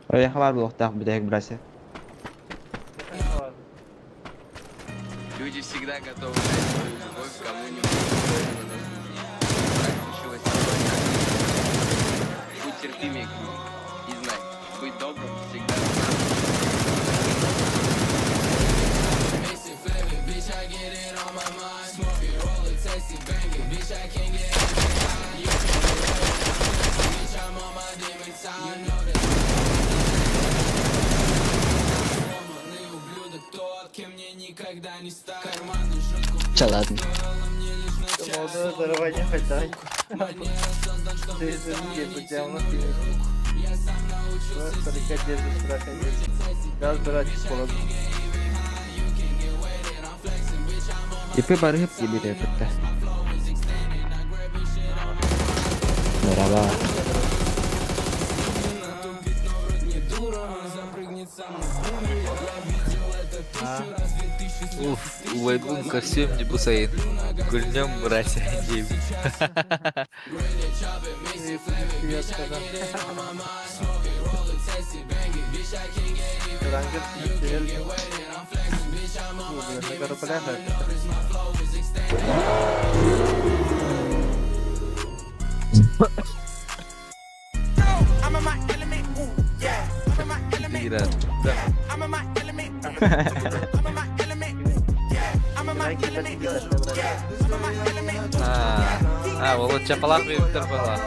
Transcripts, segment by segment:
Эйиэхэ баар буолуохтаах бүтэһик братья. Люди всегда готовы дать свою любовь кому-нибудь, стоило заслужить. Так случилось со мной как-то. Будь терпимее к ним. И знай, быть добрым всегда Чэ ладно. Ипи барыһып диэбит кытта. Merhaba. Уф, убайбын көрсүөм дии бу сайын. Гүлнөм братья диэбит. Игра. Да. А, а, ол чапалах бериптер бала.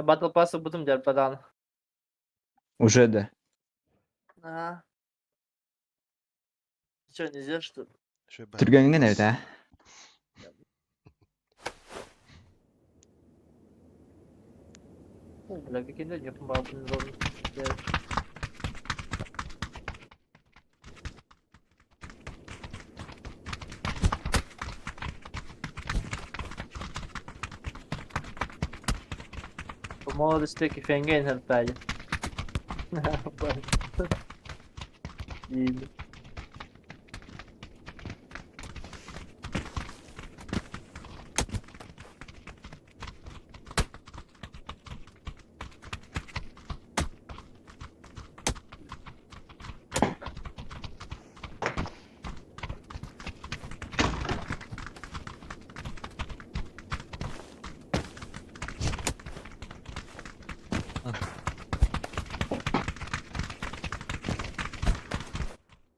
Battle Pass ылбытым дьарбадаан. Уже да. Ага. Что, нельзя, что ли? Түргэнҥин эбит ээ. О, бля, какие не помогу. По молодости кефенген халтали. И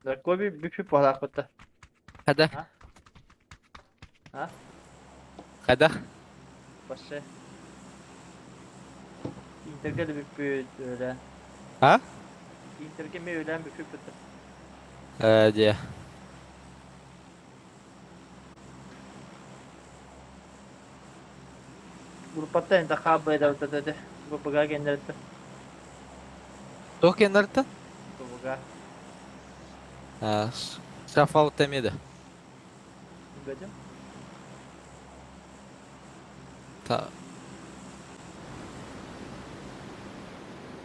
Да, Коби бүпү палакпыта. Хада. А? Хада. Башы. Интерге да бүпү өлә. А? Интерге ме өлән бүпү бүттэ. Э, дьэ. Группата энtä хаббайда өтөтөтө. БПГ кеннеритте. Туох кэннэртэн? БПГ. А, Шафал темеде. Бөдүм. Та.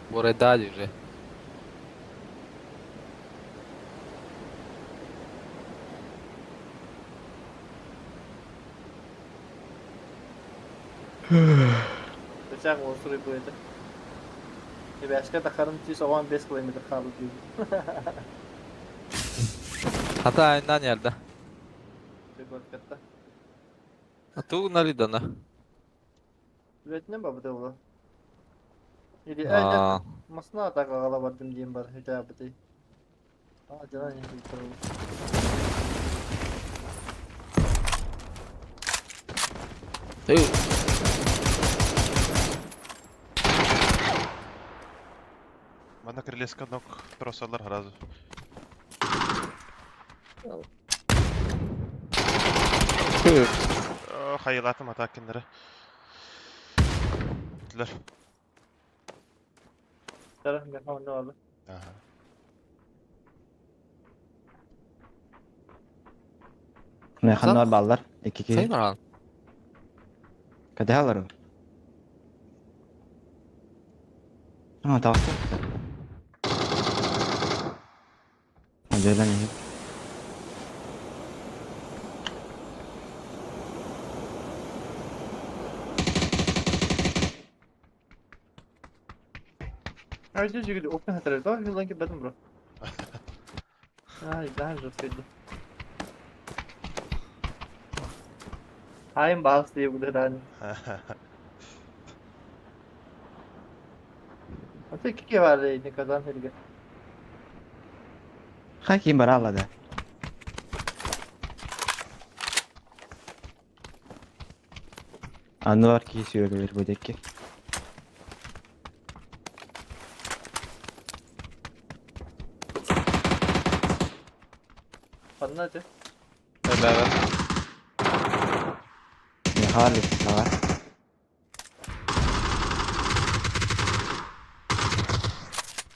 Бурай дали уже. Бычак осуруй бу этэ. Эбээскэ тахарын 115 километр хаалбыт диибин. Хата айнан ярда. Пригоркатта. А ту налидана. Үлэтинэн бабыта була. Или А, масына атака аҕала бардым диэн бар үтээбитий. Аа дьонон Эй, Манна крылеска ног тросалар сразу. Хайылатым атакиннары. Бүттүлэр. Тара, миэхэ онно бааллар. Аха. Механнар бааллар. Икки киһи. Сайын баран. Кэтэһэ олорун. А, таҕыста. Дьөлөн иһит. Айда жигили опен хатар. Давай хилан бэтим бро. Ай, да, жестко. Хайым баас диye bu da. Ата икки бар никадан херге. Хай ким бара алады. Анылар киһи сүүрэлэр бу диэки. Ханна этэ? Бэбэ. Михаил саҕар.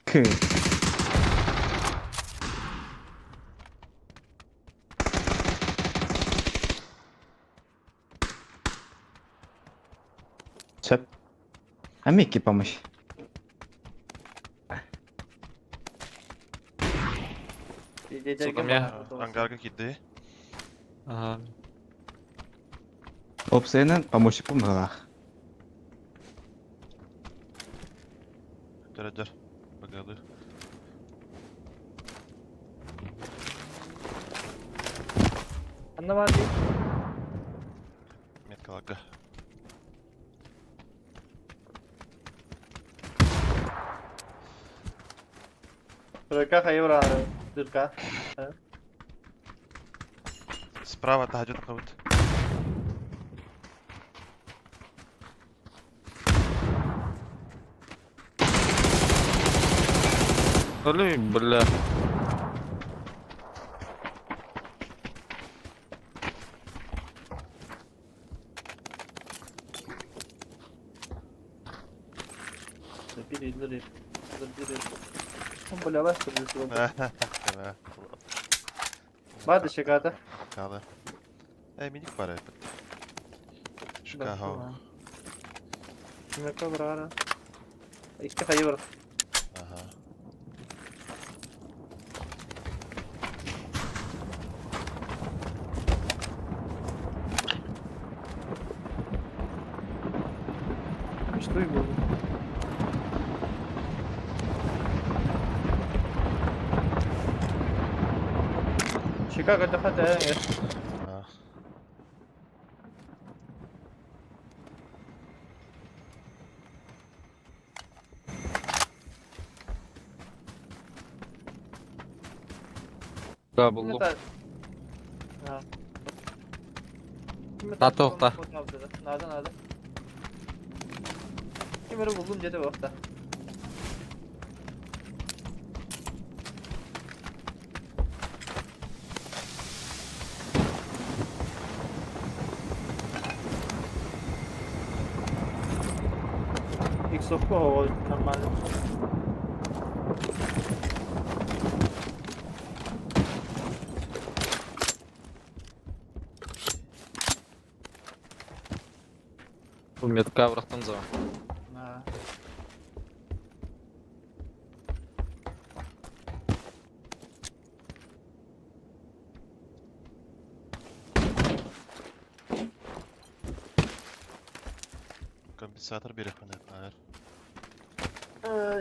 Кы. Сөп. А Микки помощь. Сука, Ангарга киирди. Ага. Опсайынан помощник быһыылаах. Дөр дөр. Багалы. Ханна бар дии? Меткаларга. Тройка хайы бар дырка. Справа таһдьа тахабыт. Өлүй, бля. Bir yıldır bir. Он бля, вас Бады шиката. Калы. Э, миник бар эпит. Шкаф. Мека брара. Икки хайы бар. Ага. Что и было. Чикаго да А. Да, буллум. Татоқта. Надо, надо. Кемері булдум деді бақта. Иксовка нормально. Бу метка бырахтым за. На. Компенсатор берег наверное.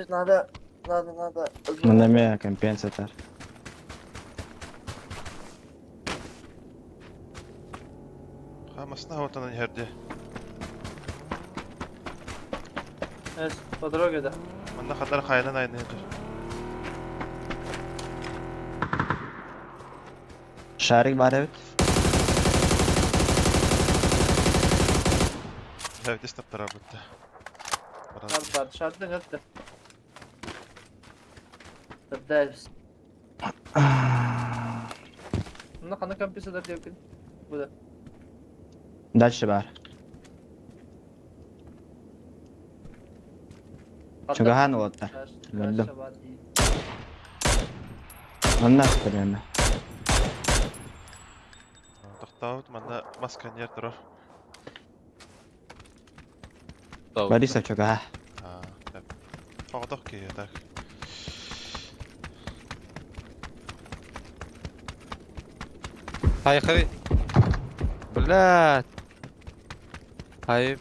Надо, надо, надо. Манна компенсатор. Хамасына вот она не herdi. Evet, по дороге, да. Манна хатар хайдан айны херди. Шарик бар эбит. Evet, istap бутта. Бар, бар, шарды өтті. Дәс. Мына қандай компенсатор деп екен? Бұ да. Дальше бар. Чугаһаан уолаттар. Өлөрдүм. Манна примерно. Тохтообут манна мас коньер турар. Борисов чугаһа. Соҕотох киһи так. Поехали. Блядь. Ай.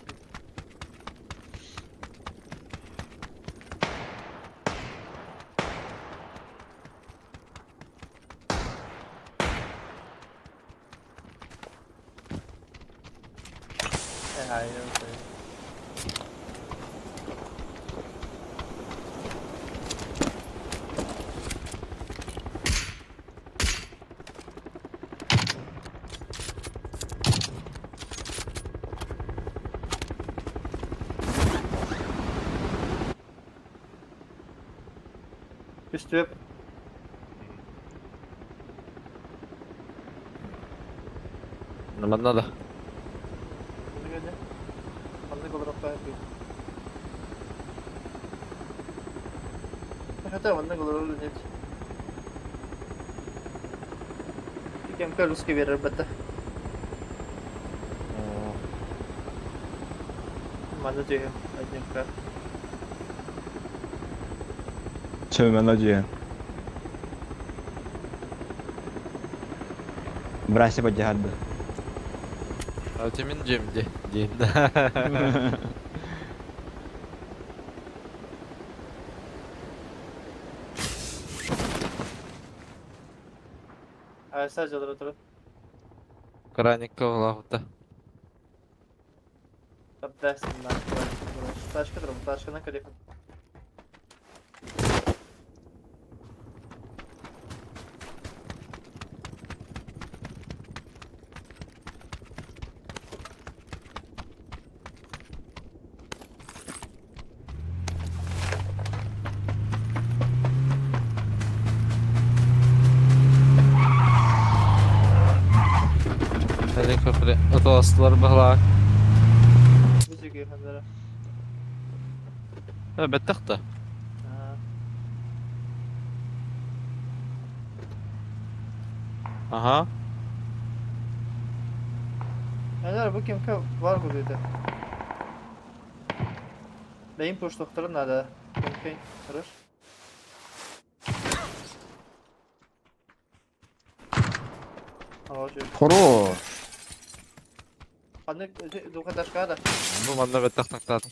Үстүөп. Манна да. Маннык олорохтоох эбит. Хотя маннык олорор нет. Кемка русский берер бата. Манна түһүм, однюкка. Чөмөн одьуйан. Брася поддержать бы. А у тебя джем где? День. Айса дьалара турар. Краникка улаахта. Ташка турар, ташканан көрүөххүн. Helikopter отоостулар баһылаак. Бу сүгүөхүннэрэ. Бэттэх да. Аха. Эдэр бу кимка бар курдук Бэйин пуштуохтарын наада. Кимка хорош. Хоро. Ханнык двухэтажка да. Бу манна бэттэх тахтаатым.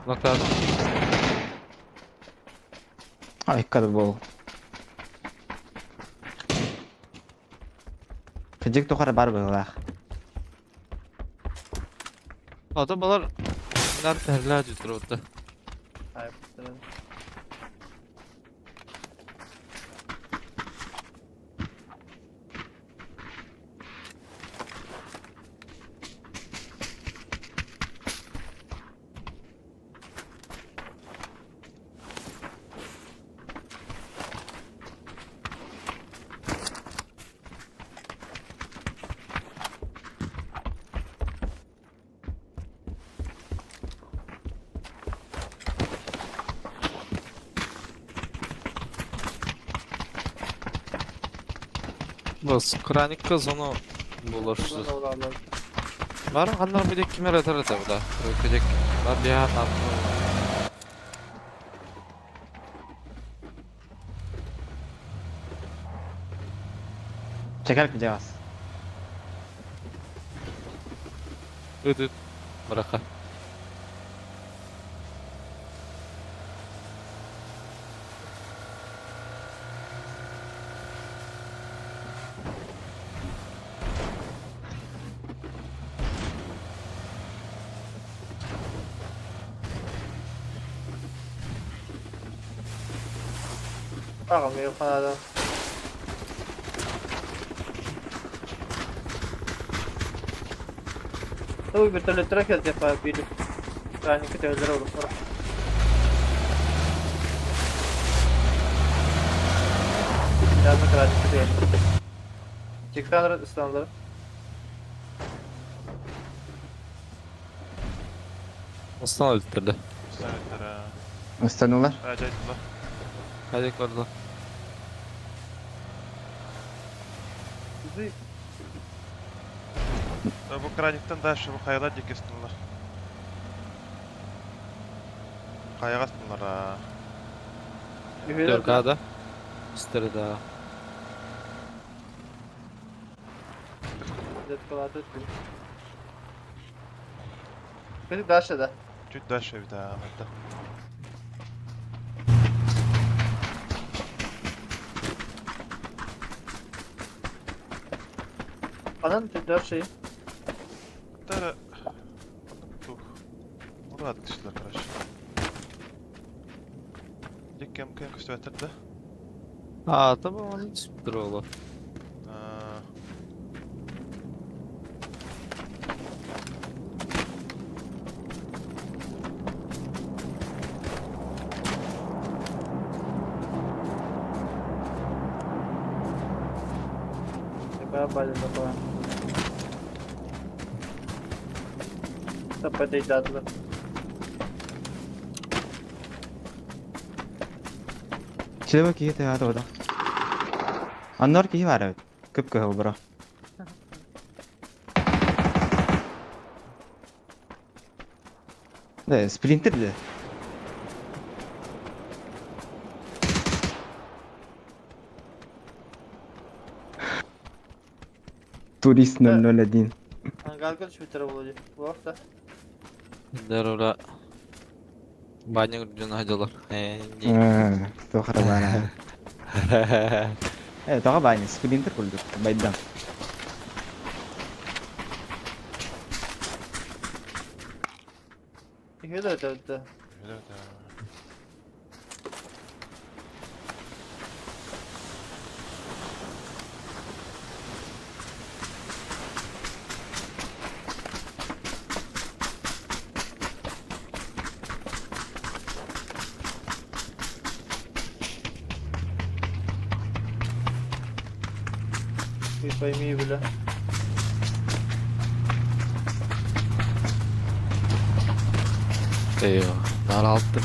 Нактаатым. Ай, был. Кыдьык тухары бар быһыылаах. Ата балар нар тәрлә жүтүр Ай, Бас, краникка зону булар. Бар ханнар бидек кимер атар ата буда. Көдек бар бия нам. Чекер кыдьаҕас. Ыт ыт. Быраха. Аҕам канада. Ой, вертолеттара кэлтиэххэ биир Краникка төһөлөр олохтор. Яны краникка төһөлөр. Чеканыр ıstanları. Астан өлтөрдө. Ставиттара. Ыстанылар. Ажайдылар. Хайдак барда. Иди. Бу краниктан дальше бу хайалар диэки ыстылар. Хайаҕа ыстылар аа. Үһү да. Дөргада. Үстері да. Деткалаты өттүм. Пойди дальше да. Чуть дальше эбит аа манта. Анан чуть дальше. Тара. Тух. Урат түстүлэр короче. Диккем кем көстүбэттэр да. А, таба оны түспүттэр ола. Аа. Какая база такая? Тападейдатлар. Чилеба киһи тыаһаата бодох. Аннор киһи баар эбит. Кып-кыһыл бро. Да, спринтер да. Турист 001. Ангарга түспүттэр буолуо дии. Буох да. Дөрүлэ. Баня үрдүн хадьалар. Туох эрэ баара. Э, тоҕо баанньа, спринтер курдук, байдам. Үһү да өтөбүттэ. Да. Ты пойми, бля. Eyvah. Daralttım.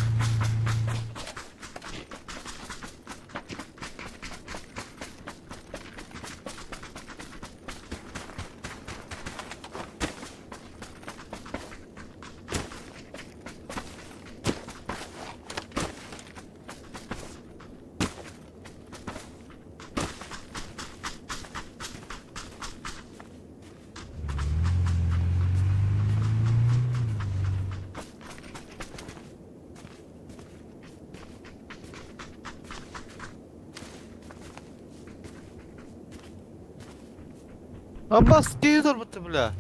Abbas geri dur бля.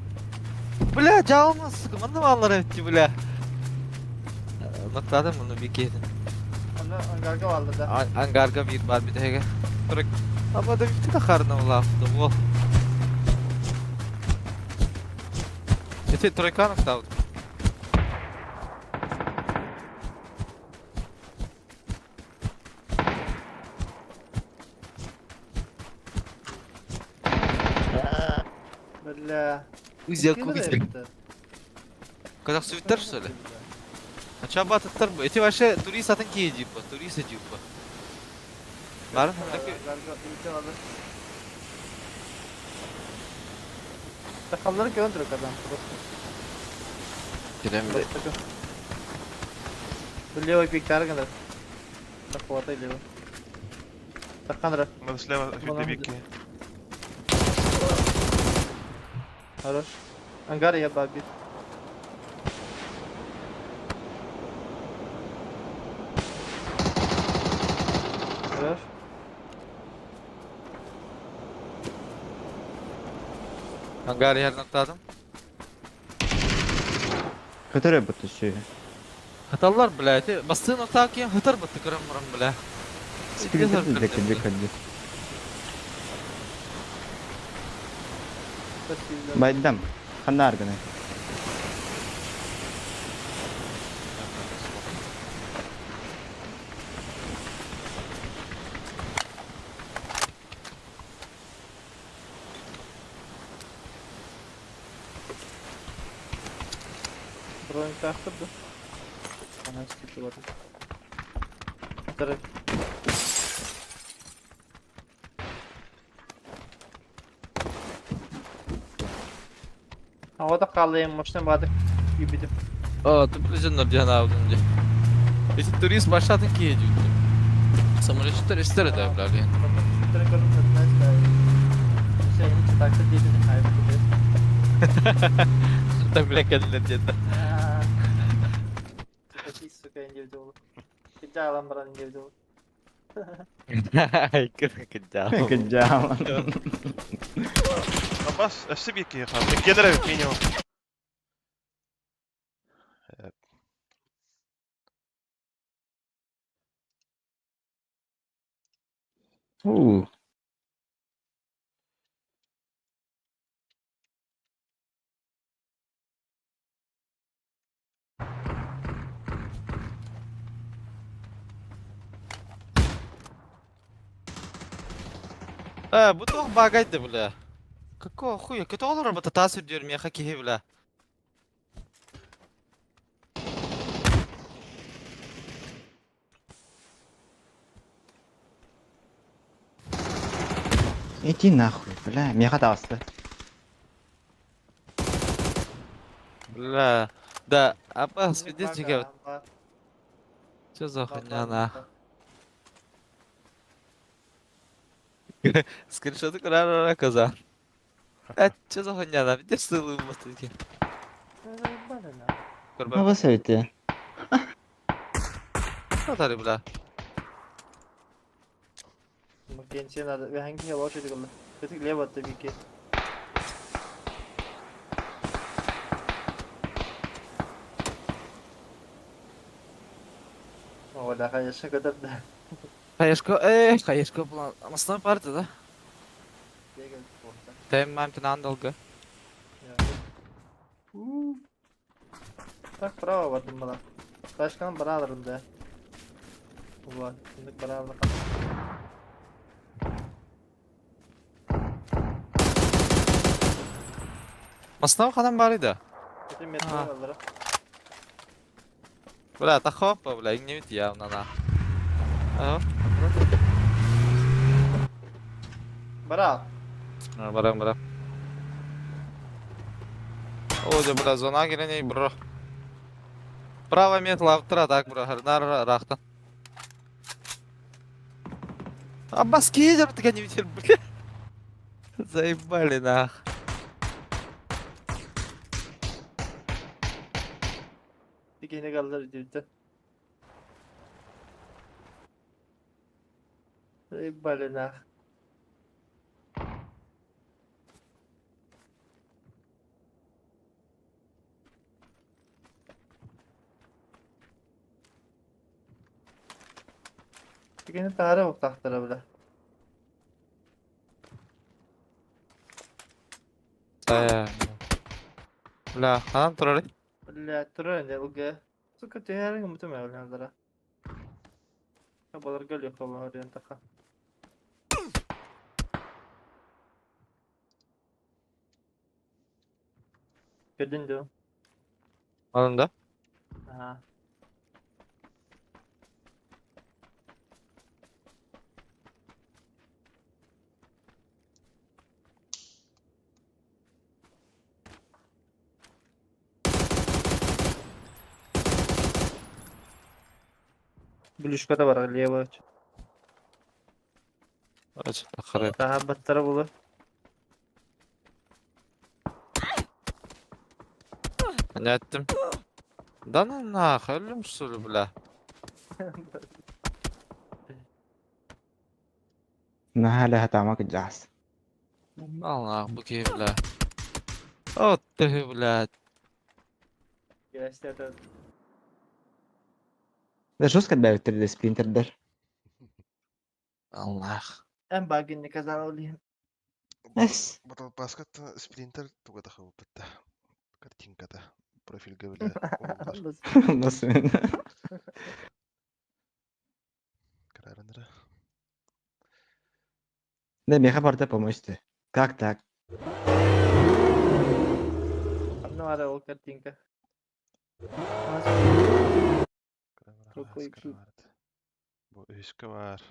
Бля, жабылмас, манна баллар этти, бля. Ноктадым bunu bir kez. Аны ангарга алды да. Ангарга bir бар bir теге. Турак. Аба да битти да харна улафты. Бол. Эти тройка ноктаут. Бля. Узел кубитель. Казах сүттер что ли? Ачаба таттар бу. Эти вообще турист атын кие типа, турист типа. Барын хандаки Ангарга үлкен алды. Сакаллары көрөн турар адам просто. Кирем Просто. Левый пик таргандыр. Захватай левый. Саканра. Надо слева Вон бики. Хорош. Ангар я бабит. Хорош. Ангар yerine atladım. Көтөрө буту сүү. Хаталлар бля, эти басты ноктаки хатар батты кырам мурам бля. Спринтер да кырдык кырдык. Спасибо. Байдам. Ханна арганы. Бронь тахтыр да. Ага, стекло. Второй. Havada kalayım, maçtan badık gibi. А, ты приземно где она где. Эти турист машины едут. Самолет 404 да, блин. Да, бля, кэллэр диэтэ. Кырдьаал. Аббас, өссө биир киһи хаалла. Иккиэн эрэ эбит минимум. Уу. Э, бу туох багайды, бля. Какого хуя? Көтө олорор бата таас үрдүөр миэхэ киһи, бля. Иди нахуй, бля, миэхэ таҕыста. Бля. Да, апа, свидетельга. Что за хуйня, нах? Скриншоты курара коза. Э, что за хуйня, нах? Где сылы мастыки? Ну, высовите. Что бля? Хаешко, хаешко была. Основной партия, да? Тайм мампин андалга. Так право бардым бала. Başkanım bana alırım da. Ulan şimdi bana alırım. Основной хадан бар иде. Bütün metro alırım. Бля, та хопа, бля, не ведь явно на. Ага. Bana al. Барам, барам. О, да, бля, зона гирени, бро. Право метла автора, так, бро, нар рахта. А баски едер, так не видел, бля. Заебали, нах. Dikeni kaldır diyordu. Balina. Dikeni tarih oktaqtıra bile. Бля, ханан турары. Бля, турар инде улга. Сука, түһәрин умутум әвләндера. Балар гөл юк булган ориентака. Көрдүң дөө? Алым да? Ага. Блюшка да бар лево. Ач, ахыры. Daha battara bulu. Не аттым. Да ну нах, өлүм что ли, бля. Наһаа тамак дьаас. Ал нах, бу киһи, бля. О, ты, блядь. Гәстә Да жестко бэбиттер спинтердер. Аллах. En bagin kazanalıyım. Эс. Батал баскет спринтер туга тахыбыппыт. Картинката. Профильга бля. Олар. Бас мен. Карарындыра. Да миэхэ барда помочь Как так? Anne var o картинка. Какой Араас путь? баар. Бу үһүскэ баар.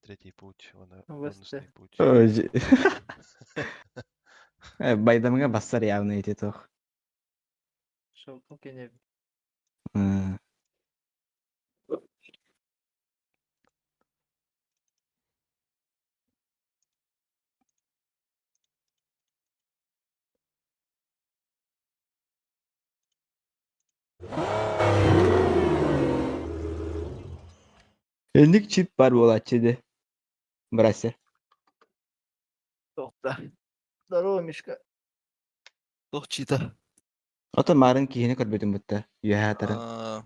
Третий путь уонна ВСТ. бонусный путь. Байдамҥа бассар явно ити туох. Шелком кене. Инник чип бар буолааччы дии. Брася. Тоқта. Здорово, Мишка. Туох чита? Ото марын киһини көрбүтүм бутта. Үөһэ атарын.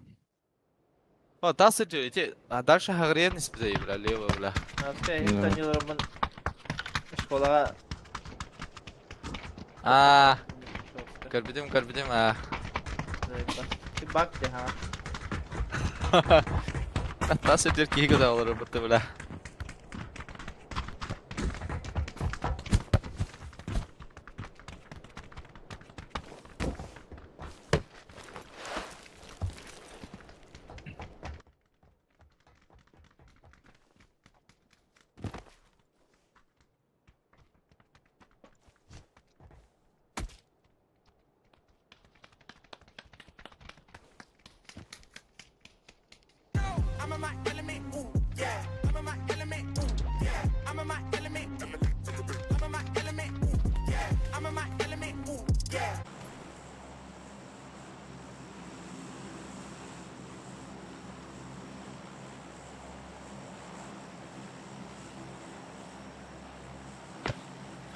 О, тас ити, а дальше хаҕырыйан испитэ бля, лево, бля. Вообще, таниыларбын школаға Аа, көрбүтүм, көрбүтүм, аа. Бак де, ха. Тас өтөр киһи көтө олорор бутта, бля.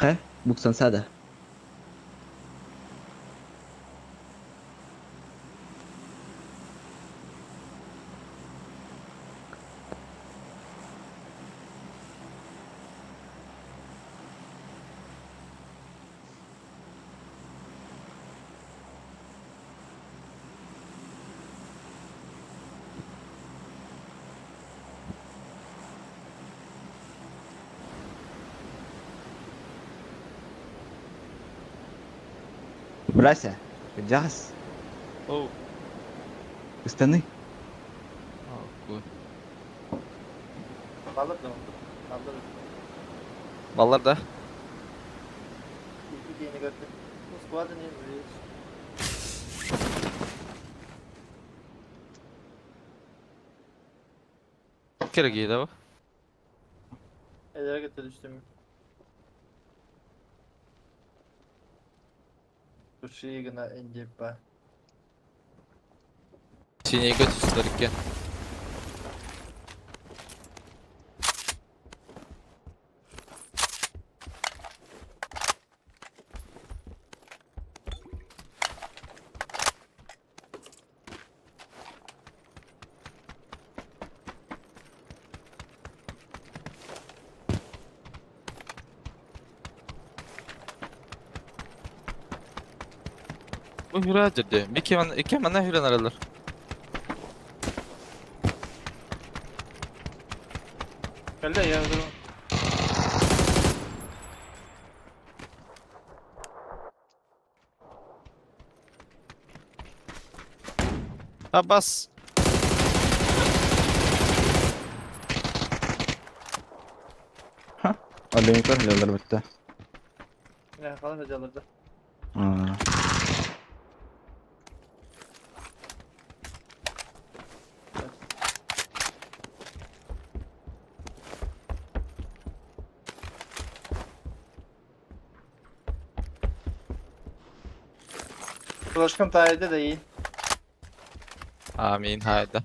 Хэ, буксансада. Брася, дьаҕас, Оу. ыстаны. Балыр да. Балыр. Баллар да. İki yeni gördüm. Bu squad'ın yeni biliyorsun. Kere giydi bu. Ellere götü düştüm. Туши гына индипа. Синейге түстер екен. Bu hüra dedi. Bir keman, iki kemandan hüran aralar. Кэллэ я говорю. Ha bas. Олимпер лелер бутта. Ya kalan hocalarda. Аа. Ulaşkım tarihte de iyi. Amin hayda.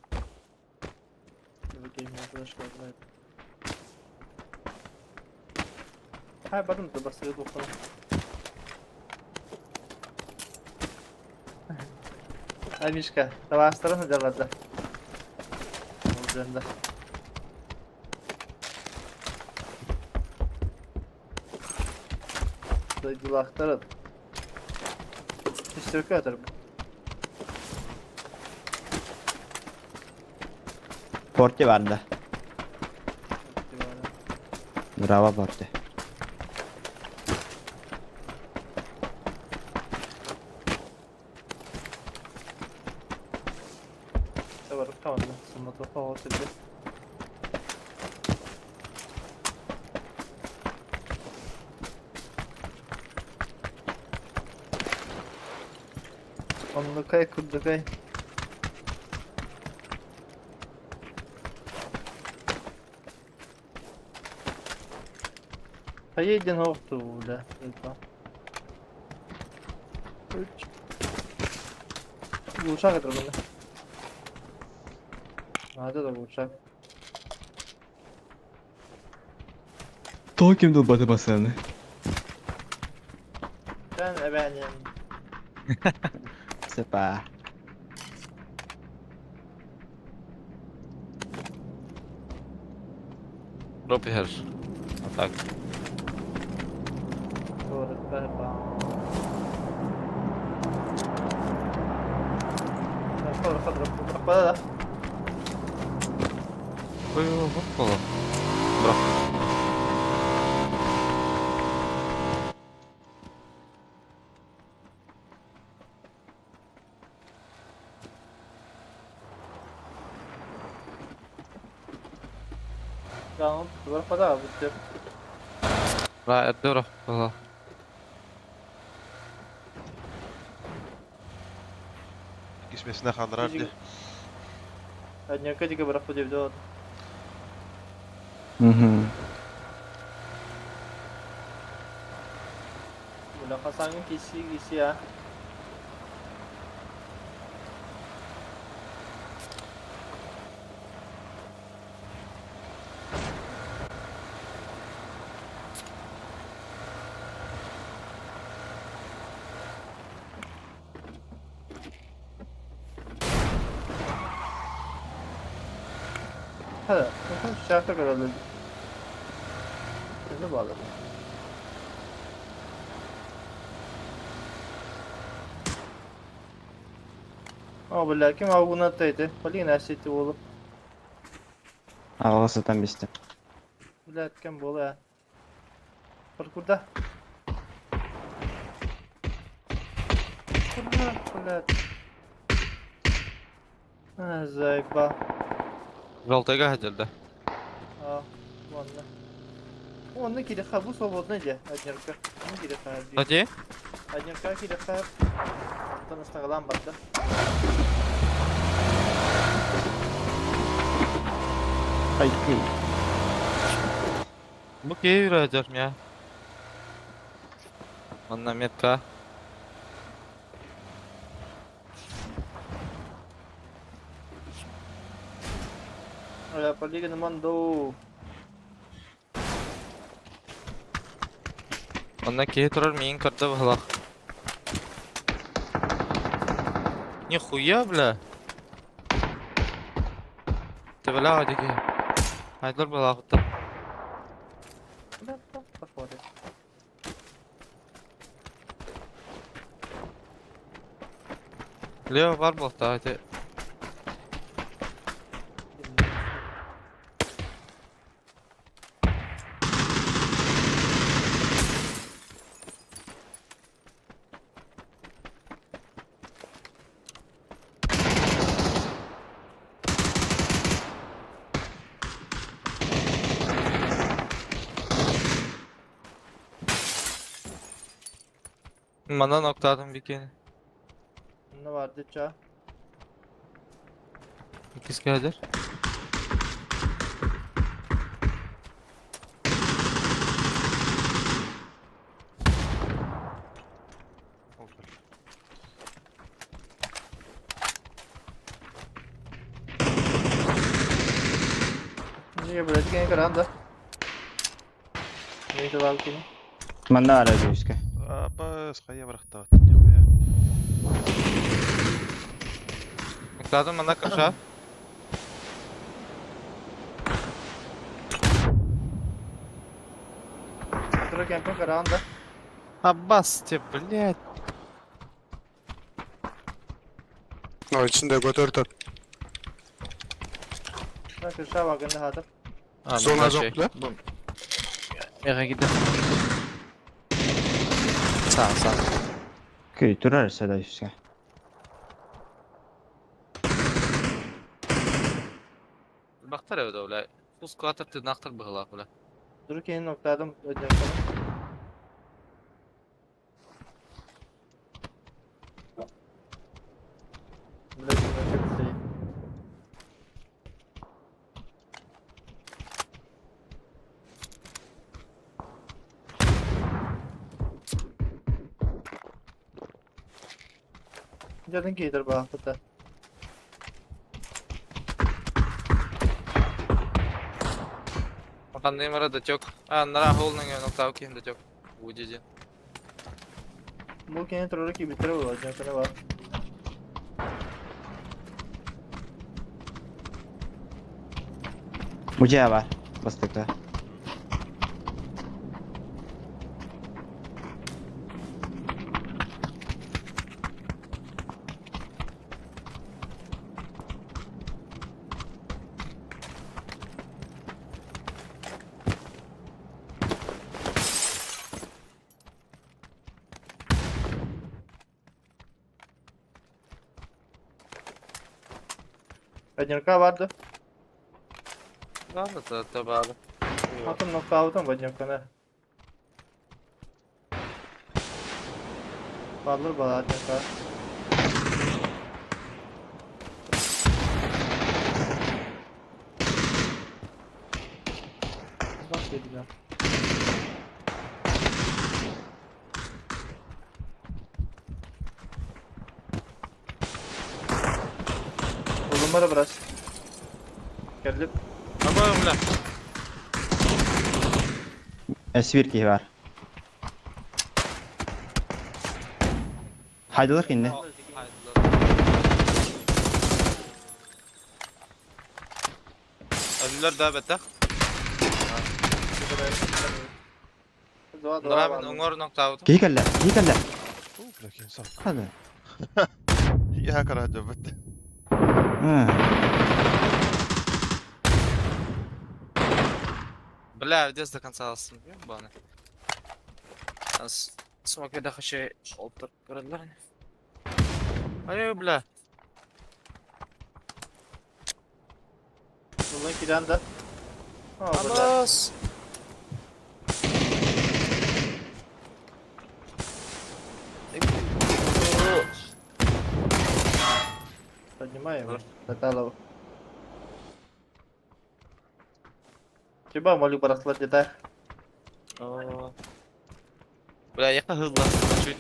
Dur bakayım ya flash koydum. Ha bakın da basırı bakalım. Ay Мишка, тавастарын hocalarda. Olacağında. Duygulaştırın. Üstürkü atarım. Порте барда. Браво порте. Varım. Онно суматоха оҕо сиргэ. Оннукай курдукай. Хайа диэн оһохтуу бля. Глушак это было. А, это глушак. Тоҕо ким да ылбаты массыынаны? Ben efendim. Сепа. Дроп иһэр. А так. Ой, ой, ой, буолла. Бырах. Эрдэ бырах буолла. Иккис миэстэни хаалларар дии. Угу. Аҕа сытан бистим. Жалтайга сылдьар да? Кстати? Хайкей. Бу киһи үөрэтэр миэхэ. Манна метка. Онно киһи турар миигин көрдө быһыылаах. Нихуя, бля! Төбөлөөх ити киһи. Айдылар быһыылаахыттан. Лео бар буолтаҕа ити. Манан октаатым бикини. Иккис кэлэр. Ол бэл. Манна баар үскэ. Апас, хайа бырахтаҕыт нихуя. Октаатым манна крыша. Аббас те, блядь. О, içinde götür А, Зона манна жоқ, şey. бля. Бу. Меха киирдэ. Саа, саа. Күй турар сада үскэ. Тыыннаахтар эбит ол, бля. Фул скваттар тыыннаахтар быһыылаах, бля. Дуру киһини ноктаадым өйдөөммүн. Блядь, вообще Дьадын киһитэр баахпыта. Ханныймара датек. А, нара холныңа ноктау киһин датек. Удиди. Бу кини турары киирбиттэрэ буолуо, дьонтон бар. Мудья бар. Бастакы. Одинка барды. Ладно, то табалы. Атын нокаутун Вадимканы. Баллыр бала одинка. Bak dediler. Oğlum biraz. Geldim. Аба, бля. Эсвир киһи бар. Хайдылар кинне. Ölüler daha beter. Нара мин оҥор ноктаабытым. Киһи кэллэ. Киһи кэллэ. Уу, бля, киһин сал. Хады. Я карадьо бит. Бля, здесь до конца алсын. Ебаный. Смок да хочу олтыр көрөлөр. Ай, бля. Bundan kiran da. Ha, бля. Абас. Поднимай его. Таталова. Тебя молю барахлар где-то. Бля, я hızlı. Чуть.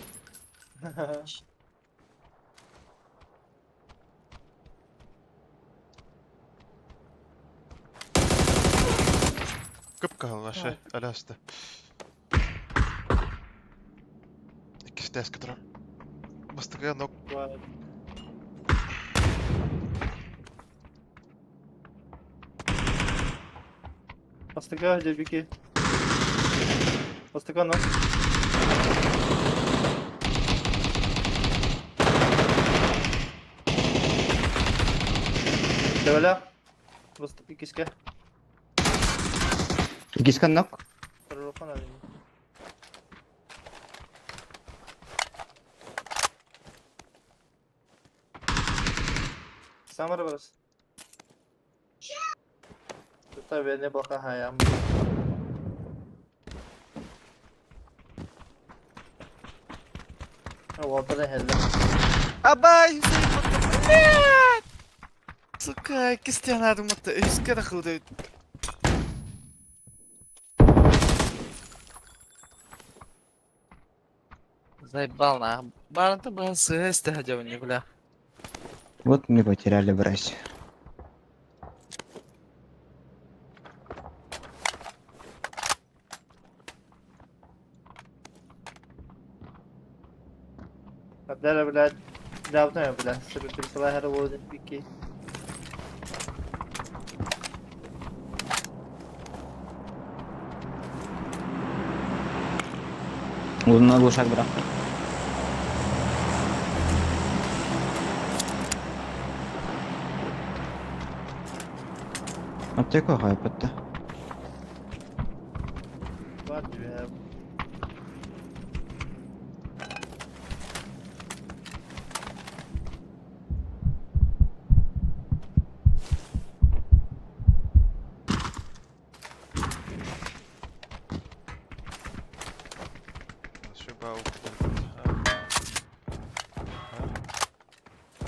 Кып-кыһыл вообще, аляста. Иккис тээскэ турар. Бастакы нок Бастыка, дебики. Бастыка, ну. Девеля. Басты иккиске. Иккискэ нок. Турурухан алин. Самар барас. Тута бene бака хаям. Уолтар хелле. Абай, Блядь! Сука, кистяна думата, үскә дә Заебал на. Баранта был сесть, не бля. Вот мы потеряли брать. Абдара, блядь, давно я, блядь, себе присылай гарводы пики. Луна глушак брат. Аптека хайпатта. What do you have?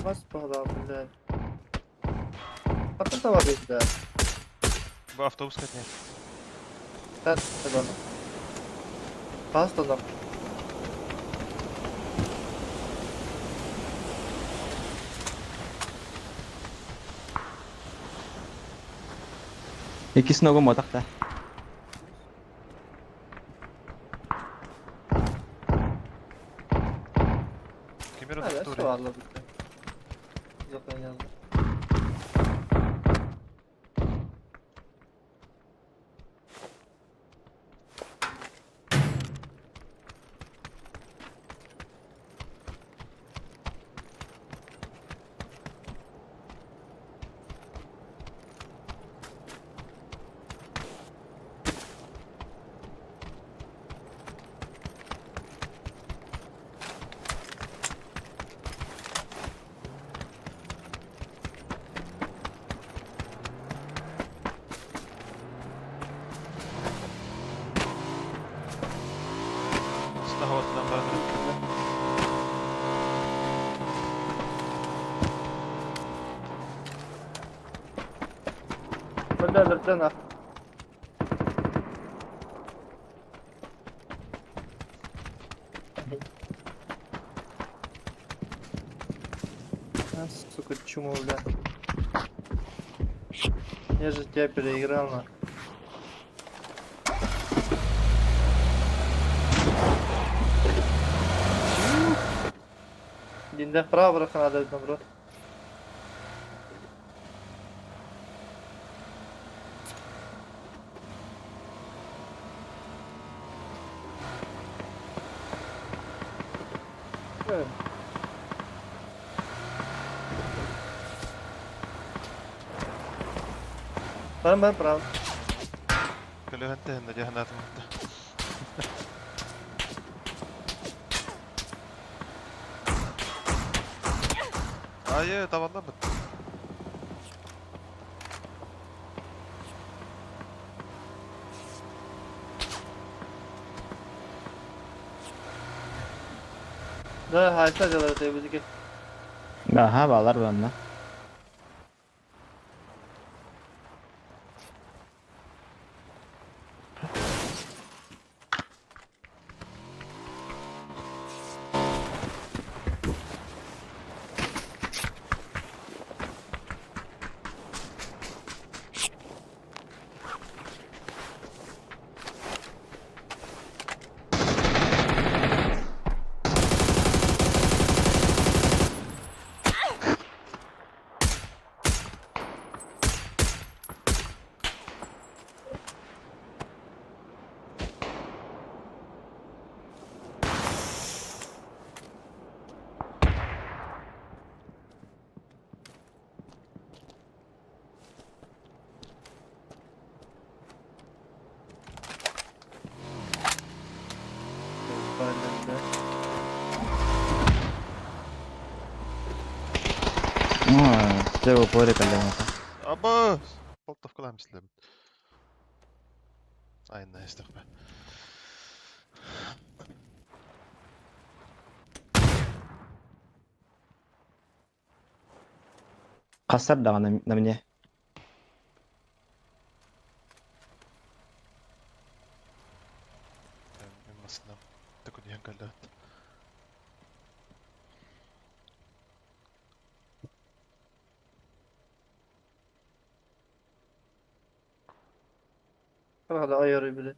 Бас баҕалаах, блядь. Хантан таба биэрдэ? Бу автобус кэтиһэр. Тан табан. Хас тонох. Иккис ногу мотах да. Кемер Hala тури. савалла bitti. Zaten yazdı. Silah havasından bana. Бля, бля, А, сука, чума, бля. Я же тебя переиграл, на. Динде право надо бро. Баран бар право. Көлөһөн тэһиннэ дьаһанаатым. Айы, табалла бит. Да, хайса делают эбизики. Аха, балар банна. Дьэ, упоры кэллэҥ Аба! Болтовкалаам истилэбит. Айна истэхпэ. Хасар даҕаны на мне. Масына. Такой диэн кэллэт. Hadi ayarı bile.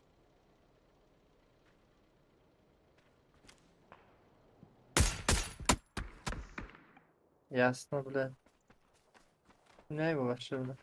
Ясно, бля. Не его вообще, бля.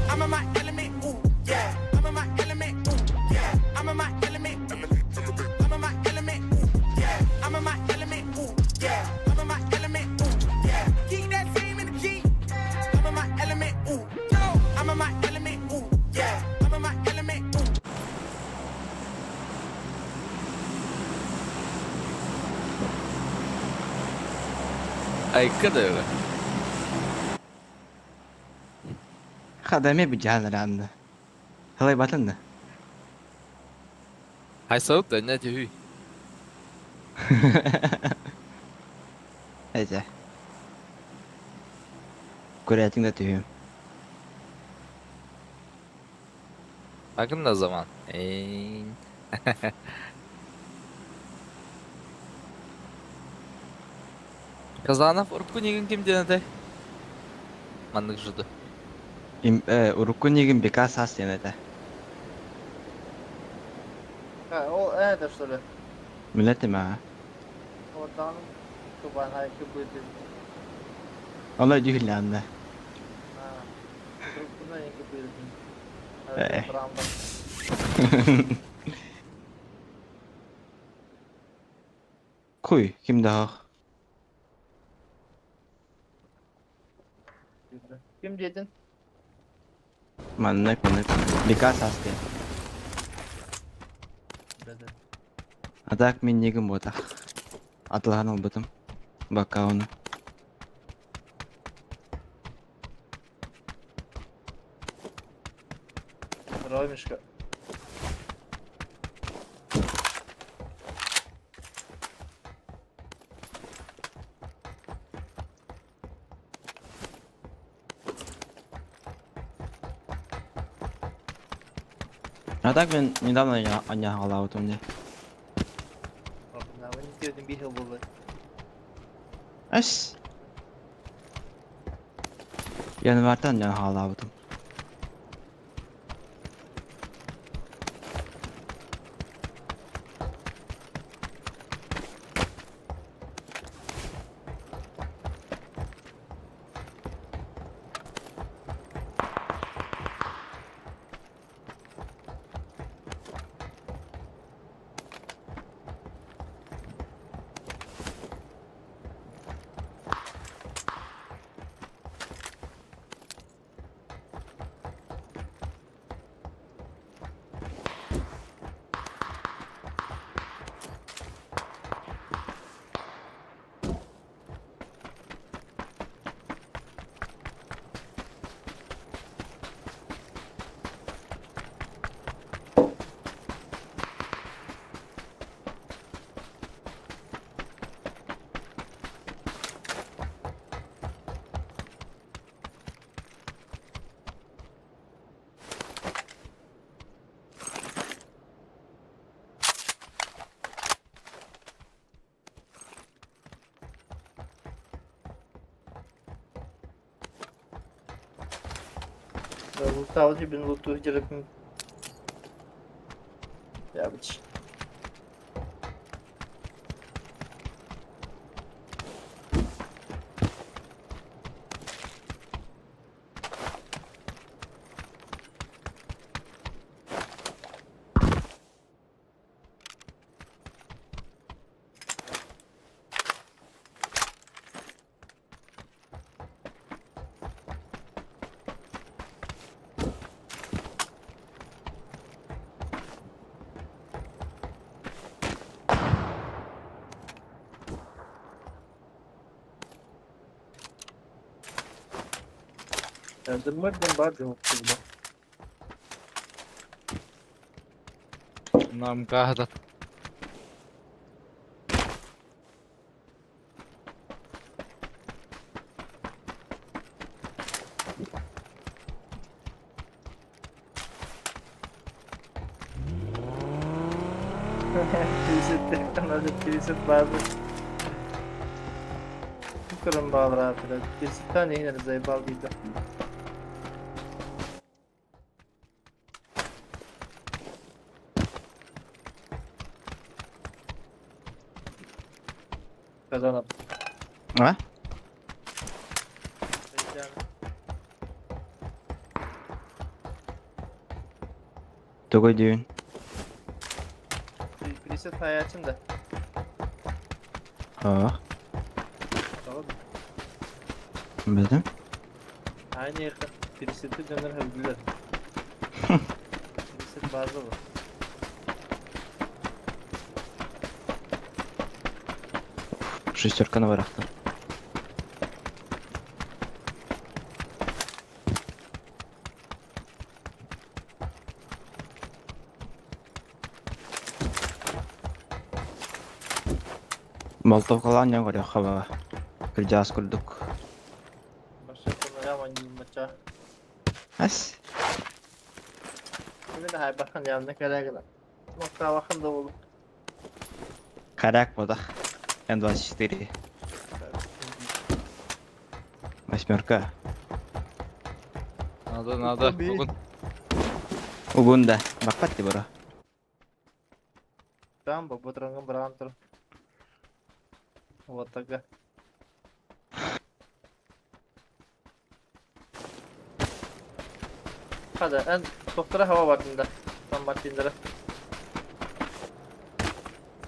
I'm in my element, ooh, yeah. I'm in my element, ooh, yeah. I'm in my element, I'm in my element, ooh, yeah. I'm in my element, ooh, yeah. I'm in my element, ooh, yeah. Keep that same energy. I'm in my element, ooh. I'm in my element, ooh, yeah. I'm in my element, ooh. Айка да öyle. Хадаме быдьаан Халай батын да. Хай саут да не тюхүй. Эже. Көрәтиң да түйүм. Bakın ne zaman. Ey. Казанов урукку нигин ким диэн этэй? Маннык жуду. Им урукку нигин бека сас диэн этэ. Ha, ол это что ли? Милет ма. Одан кубан хай кубыты. Ола дүйүлләнде. Ha. Уруккуна эки быйдын. Э. Куй, ким да. Ким дедин? Маннык, маннык. Бека сас диэн. Беде. А так мин нигин ботах. Атылхан албытым. Бакауны. Ромишка. А так мен недавно я аня галаутым мне. Не бихил болды. Эс. Январьтан я галаутым. Лутал дибин луту дьарыгын Ябыч. Дыммар диэн баар дьон курдук. Нам каһата. Тридцать базы. Кырым баалара Тридцаттан иһин заебал дейді. Казанов. А? Тугой дүйүн. Birisi hayatın da. Аа. Tamam. Билдим. Aynı Birisi döner hövdüler. Birisi bazı bu. Шестерканы барахта. Болтовкалаан дьон көрүөххэ баҕа. Кырдьаҕас курдук. Başka konuya maça. Ас. Şimdi de hay bakın yanına kadar. Nokta bakın da olur. Коряк бодах. М24. Восьмерка. Надо, надо. Бүгүн Угунда. Баппат ти бро. Там bu drangın brantır. Вот тогда. Hadi en doktora hava var bunda. Tam Martin'lere.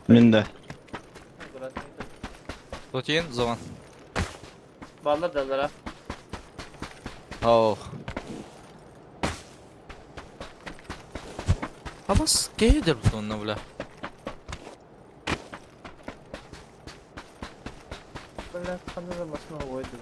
Мин да. Тотин zaman. Ballar derler ha. Oh. Абас кейдер бутонна бля. Бля, қандай машина қойды.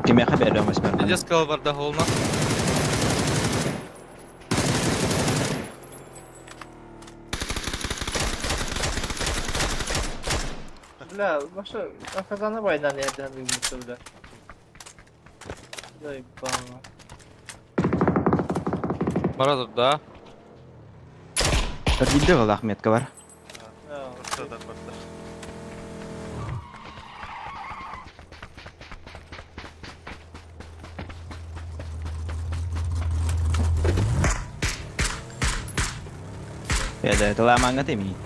Кимиэхэ биэрдим восьмерканы? Иде сказал барда холна. Бля, вообще, оказана война не один вымыться, бля. Заебало. Барадыр да. Биирдэ буолла Ахметка бар. Ортадан барда. Эдэ тыламаҥҥа тимии.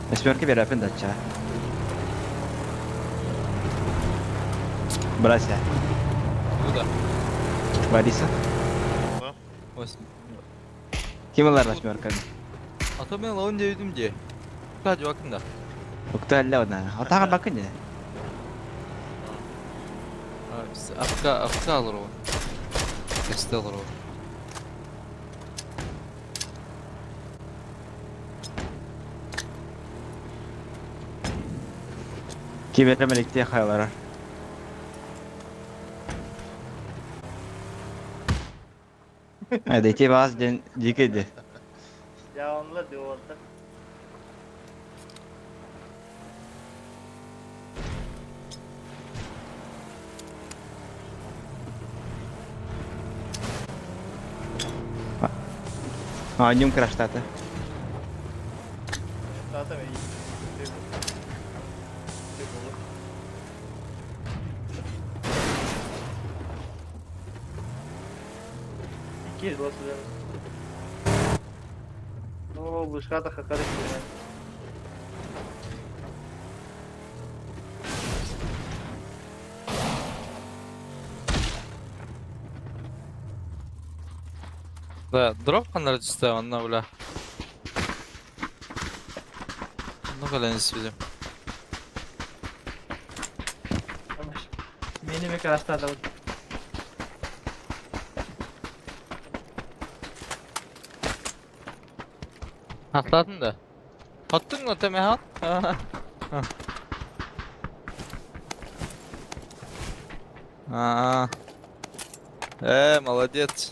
Восьмерка биэрэпин дачча. Брася. Куда? Бориса. Восемь. Ким ылар восьмерканы? А то мен лаун дебитим де. Куда жуакында? Укта әллә одна. Атаға бакын не? Апка, апка алыр ол. Кесте алыр ол. Киберем электия хайлара. Эдэ ти баас ден дикеди. Ya onunla diyor orada. Аанньум краштаата. Да, дроп ханнары түстэ онно бля. Ну кэлэн испитим. Хахтаатын да? Хоттуҥ да тэмэһэн? Аа. Э, молодец.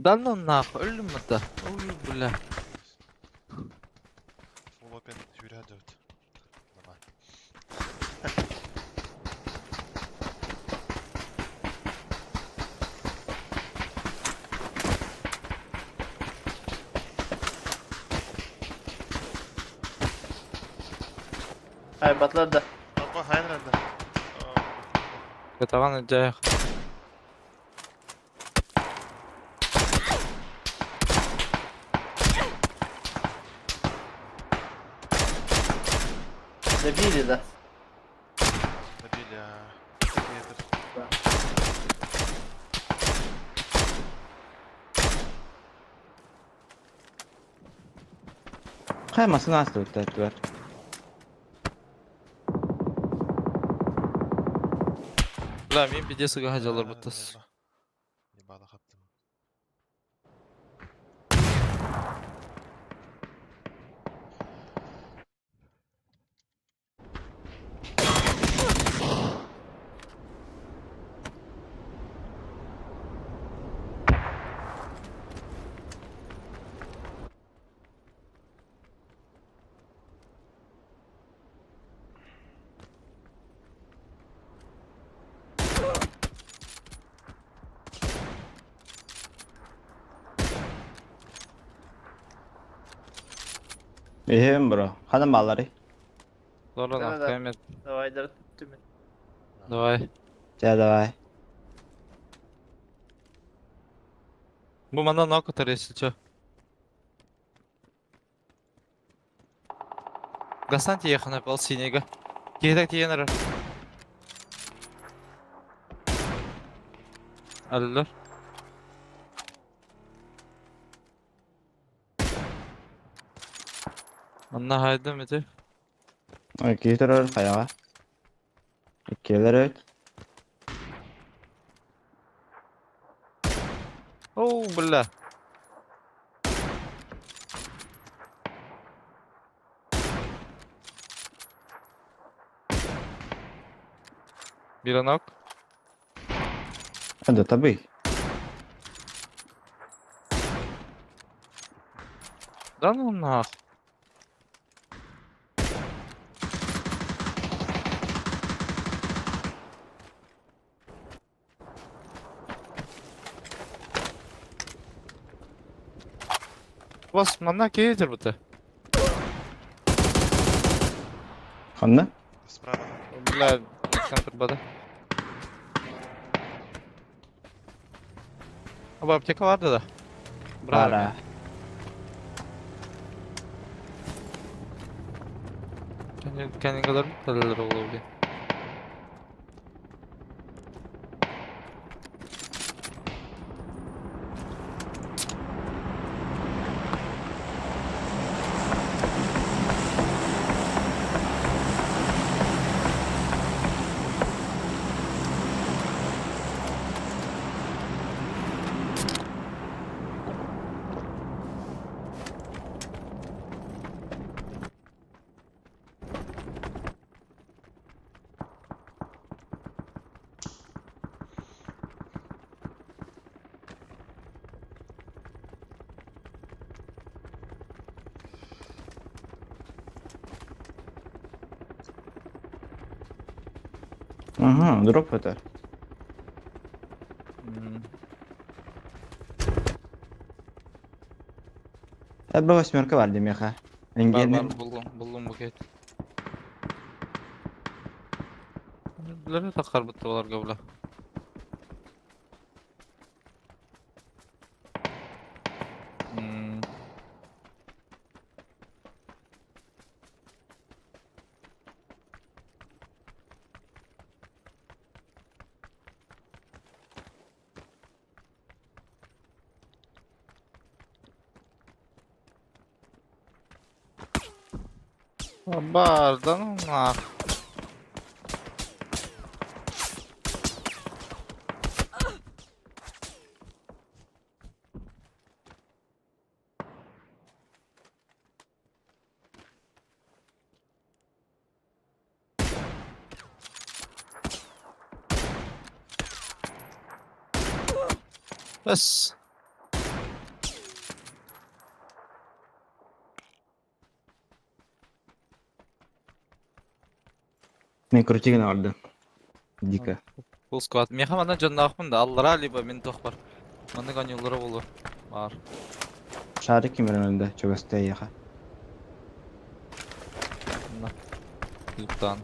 Да ну нахуй, өллүм да. Ой, бля. Full open сүүрэ сылдьабыт. Нормально. Апа хайан ранда. Кытаҕан илдьээх. Добили, а. Метр. Хайа массыына астыбыттар түөр. Бля, мин пиздец ыга сылдьаллар буттас. Ебало хаптым. Иһим бро. Ханан баалларый? Лоран Да-да-да. автомет. Давай. Чэ давай. Бу манна нок утар если чё. Гасан тиехана пал синега. Киһитек тиийэн эрэр. Аллар. Манна хайдам ити. Ой, киһи турар хайаҕа. Иккиэлэр эбит. Оу, бля. Биранок. Да табый. Да ну нах. Вас манна кейдер бұты. Ханна? Справа. Бля, центр бада. Оба аптека барды да. Браво. Бара. Кәнегалар бітелер олы блин. Ага, дроп это. Эбэ восьмерка бар демеха. Бар бар буллум, буллум букет. Билэр таххарбыт оларга бла. Бардан нах. Бэс. Мен крутигин алды. Дико. Full squad. Меха манна дьонноохпун да аллара либо мин туох бар. Маннык оонньууллара буолуо. Баар. Шарик ким эрэ чугастай эйиэхэ. Манна. Клиптаан.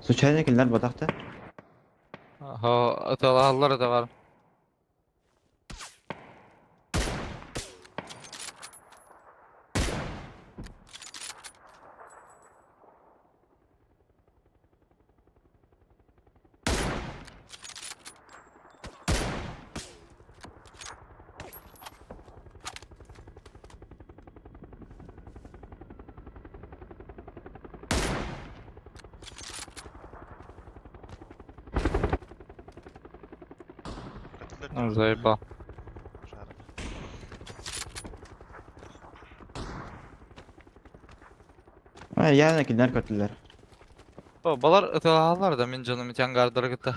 Случайно кинилэр батахта. Аха, ыталаһаллар да бар. Көтүллэр Заебал. Шарик. Яна кинилэр көтүллэр. Балар ыталаһаллар да мин дьонум ити ангардары кытта.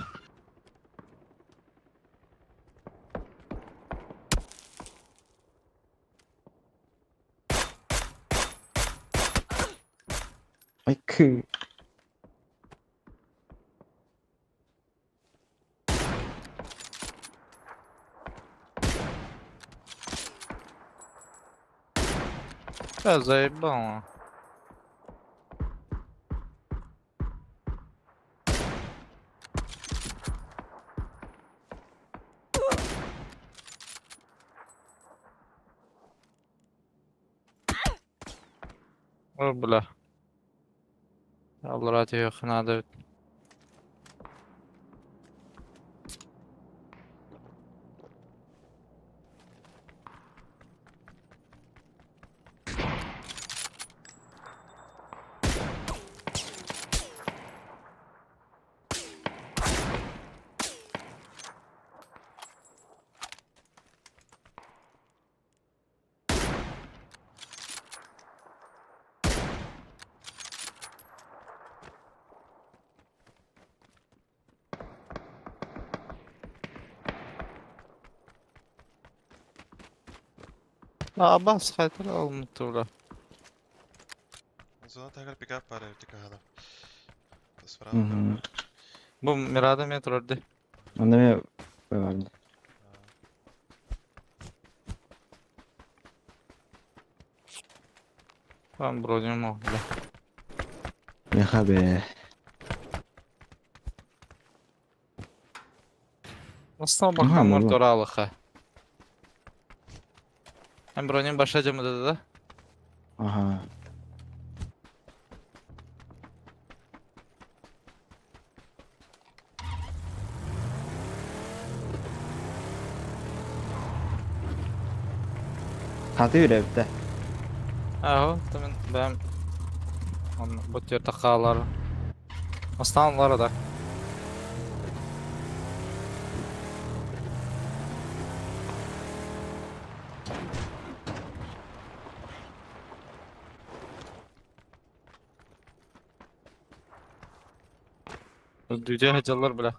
Ай кы. Да, заебал. О, бля. Аллара тиһиэххэ наада эбит. Абас хайтар алмытыла. Зона тагар пикап бар эбит каһана. Справа. Бу Мирада метро орды. Онда мен барды. Там вроде мог, бля. Меха бе. Основа Аха, бактан мулла. торалыха. Hem бронем баша жамыда да. Аха. Хаты үрәбитте. Аһо, мен бәм он бу жерде хаалар. Астанлар да. Дүдэ хажаллар бля.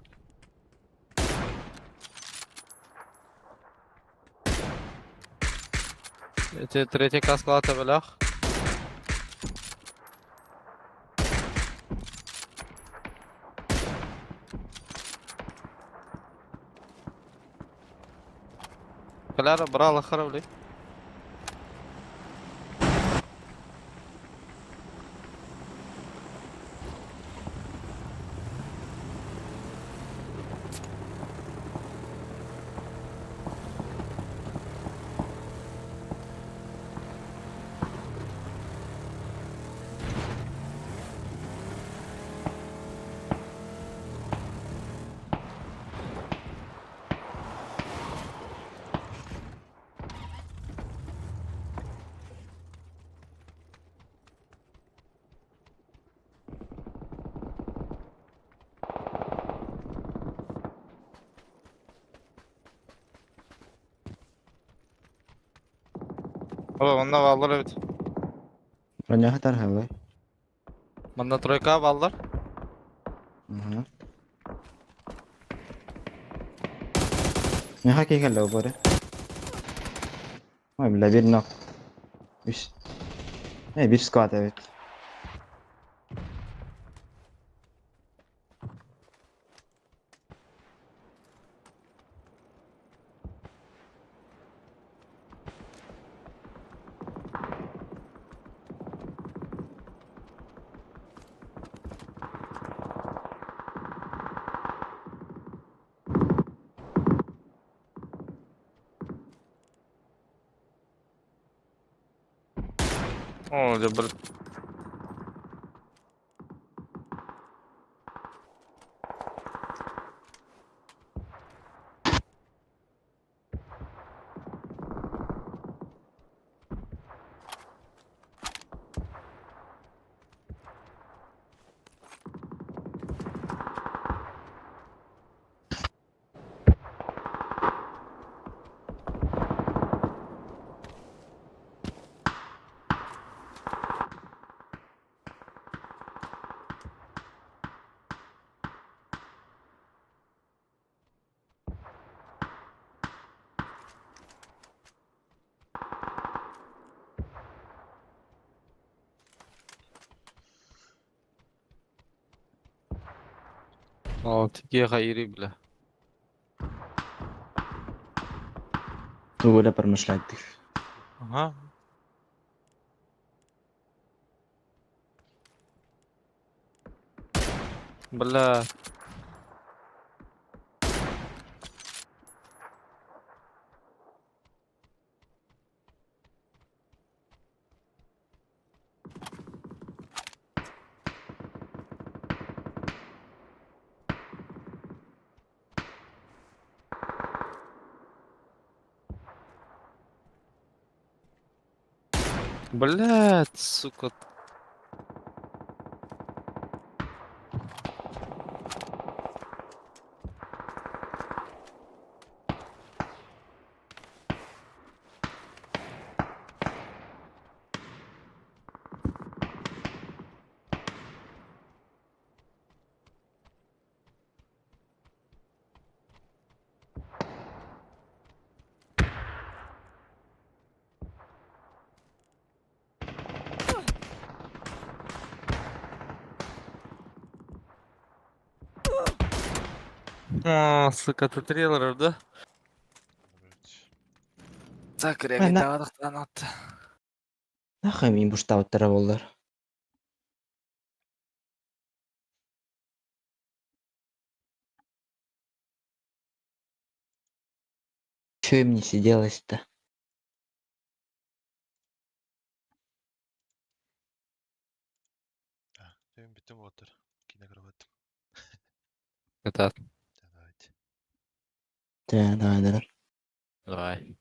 Эти третий каскалата бөлөх. Каляра брала харавли. Оба, манна бааллар эбит. Броньяхтар халы. Манна тройка бааллар. Угу. Меха киһи бары. Ой, бля, bir knock. Үс. Не, bir squad эбит. О, дьэ, бір. О, тиге хайри, бля. Тугу эрэ промышлять Ага. Бля. Блять, сука. А, сука, ты триллер, да? Блядь. Так, Ана- реагировал. Нахуй мин буштабыттара буоллар. Чё им не сиделось-то? А, мен бүттүм уолаттар. Киинэ көрө Это, Давайте. Да, давай, давай. давай.